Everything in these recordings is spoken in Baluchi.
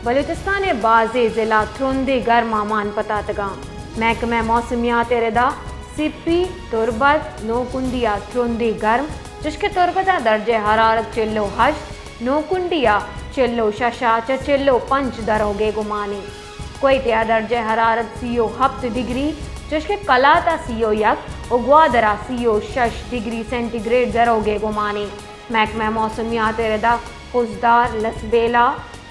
بلوچستان ءِ بازیں ضلع ترندیں گرم ءَ مان پتاتگاں۔ محکمہ موسمیات ءِ ردا سپی، تربت، نوکنڈی ءَ ترندیں گرم، چشکہ تربت ءَ درجہ حرارت چل و ہشت، نوکنڈی ءَ چل و شش ءَ چہ چل و پنچ دروگ ءِ گمان اِنت۔ کوئٹہ ءَ درجہ حرارت سی و ہپت ڈگری، چشکہ قلات ءَ سی و یک و گوادر ءَ سی و شش ڈگری سینٹی گریڈ دروگ ءِ گمان اِنت۔ محکمہ موسمیات ءِ ردا خضدار، لسبیلہ،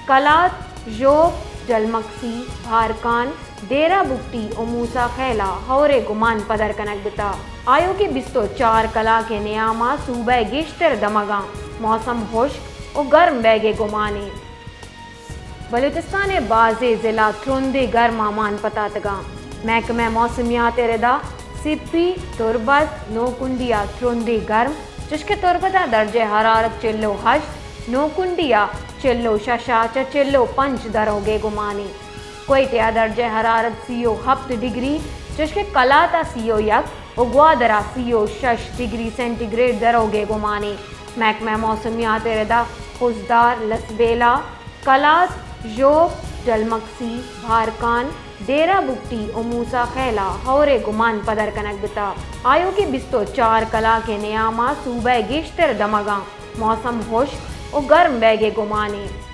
قلات، ژوب، جلمکسی، بھارکان، ڈیرہ بگٹی و موسی خیل ءَ ہئور ءِ گمان پدر کنگ بوتگ۔ آیوکیں بیست و چار کلاک ءِ نیام ءَ صوبہ ءِ گیشتر دمگاں موسم ہشک و گرم بئیگ ءِ گمان اِنت۔ بلوچستان ءِ بازیں ضلع ترندیں گرم ءَ مان پتاتگاں۔ محکمہ موسمیات ءِ ردا سپی، تربت، نوکنڈی ءَ ترندیں گرم، چشکہ تربت ءَ درجہ حرارت چل و ہشت، نوکنڈی ءَ چل و شش ءَ چہ چل و پنچ دروگ ءِ گمان اِنت۔ کوئٹہ ءَ درجہ حرارت سی و ہپت ڈگری، چشکہ قلات ءَ سی و یک و گوادر ءَ سی و شش ڈگری سینٹی گریڈ دروگ ءِ گمان اِنت۔ محکمہ موسمیات ءِ ردا خضدار، لسبیلہ، قلات، ژوب، جلمکسی، بھارکان، ڈیرہ بگٹی و موسی خیل ءَ ہئور ءِ گمان پدر کنگ بوتگ۔ آیوکیں بیست و چار کلاک ءِ نیام ءَ صوبہ ءِ گیشتر دمگاں موسم ہشک و گرم بئیگ ءِ گمان اِنت۔